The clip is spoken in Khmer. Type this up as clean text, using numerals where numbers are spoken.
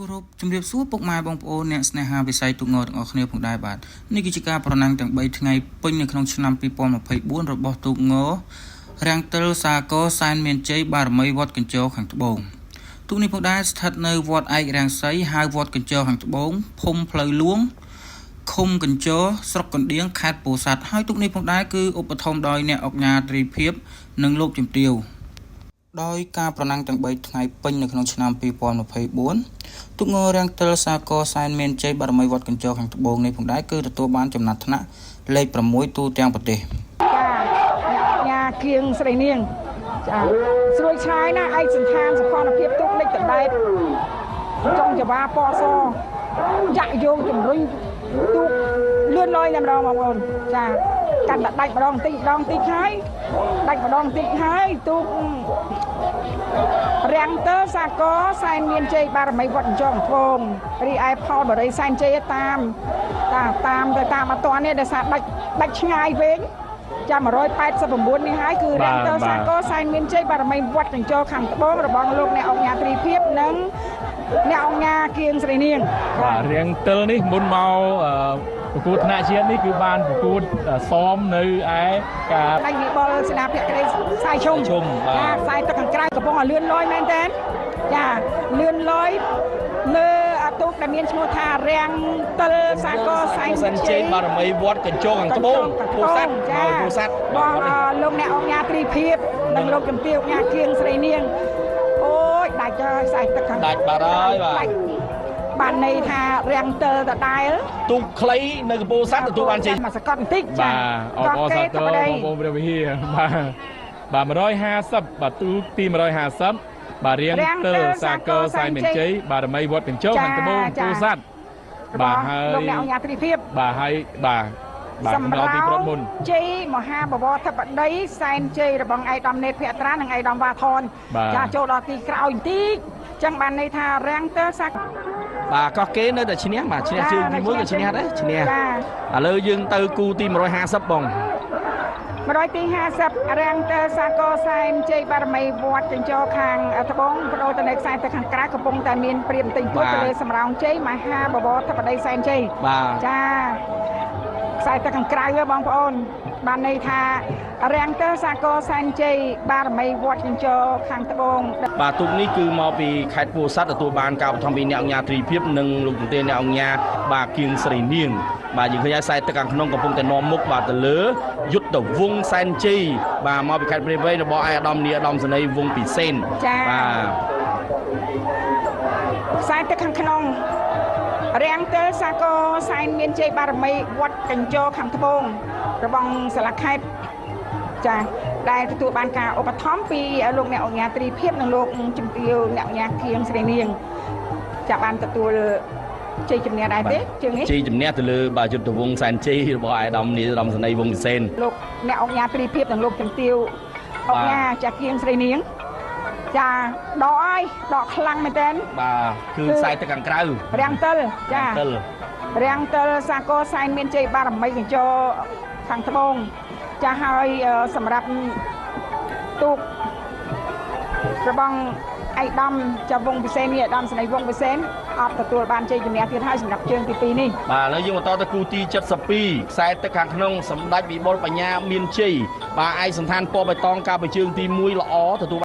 គោរពជំរាបសួរពុកម៉ែបងប្អូនអ្នកស្នេហាវិស័យទូកងទាំងអស់គ្នាផងដែរបាទនេះគឺជាការប្រណាំងទាំង3ថ្ងៃពេញនៅក្នុងឆ្នាំ2024របស់ទូកងរាំងទិលសាគរសែនមានជ័យបារមីវត្តកញ្ចរខាងត្បូងទូកនេះផងដែរស្ថិតនៅវត្តឯករាំងសីហៅវត្តកញ្ចរខាងត្បូងភូមិផ្លូវលួងឃុំកញ្ចរស្រុកកណ្ដៀងខេត្តពោធិ៍សាត់ហើយទូកនេះផងដែរគឺឧបត្ថម្ភដោយអ្នកអុកញ៉ាទ្រីភិបនិងលោកជំទាវដោយការប្រណាំងទាំង3ថ្ងៃពេញនៅក្នុងឆ្នាំ2024ទូកងរាំងទិលសាគរសែនមានជ័យបារមីវត្តកញ្ចរខាងត្បូងនេះផងដែរគឺទទួលបានចំណាត់ថ្នាក់លេខ6ទូទាំងប្រទេស ចាអ្នកញ៉ាគៀងស្រីនាងចាស្រួយឆ្ងាយណាស់ឯកសន្តានសុខភាពទូកលិចតដែតចុងចវាពណ៌សចាក់យោងជំរុញទូកលឿនលយតែម្ដងបងប្អូនចាកាន់តែដាច់ម្ដងតិចម្ដងតិចហើយដាច់ម្ដងតិចហើយទូករាំងទើសាគរសែនមានជ័យបារមីវត្តចងត្បូងរីឯផលបរិយសែនជ័យតាមតាមទៅតាមអត់តនេះដោយសារដាច់ឆ្ងាយវិញចា189នេះហើយគឺរាំងទើសាគរសែនមានជ័យបារមីវត្តកញ្ចោខាងត្បូងរបស់លោកអ្នកអង្គញាទ្រីភិបនិងអ្នកអង្គញាគៀងស្រីនាងបាទរាំងទិលនេះមុនមកប្រកួតថ្នាក់ជាតិនេះគឺបានប្រកួតសមនៅឯការដាច់វិបុលសេនាភក្តីខ្សែឈុំចាខ្សែទឹកខាងក្រៅកំពុងឲ្យលឿនលយមែនតើចាលឿនលយលើអាទូកដែលមានឈ្មោះថារាំងទិលសាគរសែនជ័យបារមីវត្តកញ្ចោខាងត្បូងពោធិ៍សាត់ពោធិ៍សាត់បងលោកអ្នកអង្គញាទ្រីភិបនិងលោកជំទាវអង្គញាគៀងស្រីនាងអូយដាច់ហើយខ្សែទឹកខាងដាច់បាត់ហើយបាទបានន័យថារាំងទិលដដែលទូកខ្លីនៅកំពូលសัตว์ទទួលបានជ័យមកសកត់បន្តិចចាបាទអបអរសាទរបងប្អូនព្រះវិហារបាទបាទ150បាទទូកទី150បាទរាំងទិលសាគរសែនមានជ័យបារមីវត្តកញ្ចោខាងត្បូងពោធិ៍សាត់បាទហើយលោកអ្នកអង្គញាទ្រីភិបបាទហើយបាទបាទកំឡោទីប្រត់មុនជ័យមហាបវរធិបតីសែនជ័យរបស់ឯកឧត្តមនេតភក្ត្រានិងឯកឧត្តមវ៉ាថនចាចូលដល់ទីក្រោយបន្តិចចឹងបានន័យថារាំងទិលសាបាទកោះគេនៅតែឈ្នះបាទឈ្នះជើងទី1ក៏ឈ្នះដែរឈ្នះឥឡូវយើងទៅគូទី150បង150រាំងទិលសាគរសែនជ័យបារមីវត្តកញ្ចោខាងត្បូងបដូរទៅនៅខ្សែទៅខាងក្រៅកំពុងតែមានព្រាមទិញពុតទៅលើសំរោងជ័យមហាបវរធិបតីសែនជ័យចាខ្សែទៅខាងក្រៅបងប្អូនបានន័យថារាំងទិលសាគរសែនជ័យបារមីវត្តកញ្ចោខាងត្បូងបាទទូកនេះគឺមកពីខេត្តពោធិ៍សាត់ទទួលបានការឧបត្ថម្ភពីអ្នកអង្គញាទ្រីភិបនិងលោកជំទាវអ្នកអង្គញាបាទគៀងស្រីនាងបាទយើងឃើញហើយខ្សែទឹកខាងក្នុងកំពុងតែនាំមុខបាទទៅលើយុទ្ធវង្សសែនជ័យបាទមកពីខេត្តព្រៃវែងរបស់ឯកឧត្តមនាយឧត្តមសេនីយ៍វង្សពិសេនបាទខ្សែទឹកខាងក្នុងរាំងទិលសាគរសែនមានជ័យបារមីវត្តកញ្ចោខាងត្បូងរបស់សាលាខេត្តចាដែលទទួលបានការឧបត្ថម្ភពីលោកអ្នកអង្គញាទ្រីភិបនិងលោកជំទាវអ្នកអង្គញាគៀងស្រីនាងចាបានទទួលជ័យជំនះដែរទេជើងនេះជ័យជំនះទៅលើបាទយុទ្ធវង្សសែនជ័យរបស់ឯកឧត្តមនាយឧត្តមសេនីយ៍វង្សពិសេនលោកអ្នកអង្គញាទ្រីភិបនិងលោកជំទាវអង្គញាចាគៀងស្រីនាងចាដកហើយដកខ្លាំងមែនទែនបាទគឺខ្សែទឹកខាងក្រៅរាំងទិលចារាំងទិលសាគរសែនមានជ័យបារមីកញ្ចោខាងត្បូងចាហើយសម្រាប់ទូករបស់ឯកឧត្តមចាវងពិសេននេះឯកឧត្តមសេនីយ៍វងពិសេនអត់ទទួលបានជ័យជំនះទៀតហើយសម្រាប់ជើងទី2នេះបាទឥឡូវយើងបន្តទៅគូទី72ខ្សែទឹកខាងក្នុងសម្ដេចវិបុលបញ្ញាមានជ័យបាទឯកសន្តានពណ៌បៃតងកាលពីជើងទី1ល្អទទួល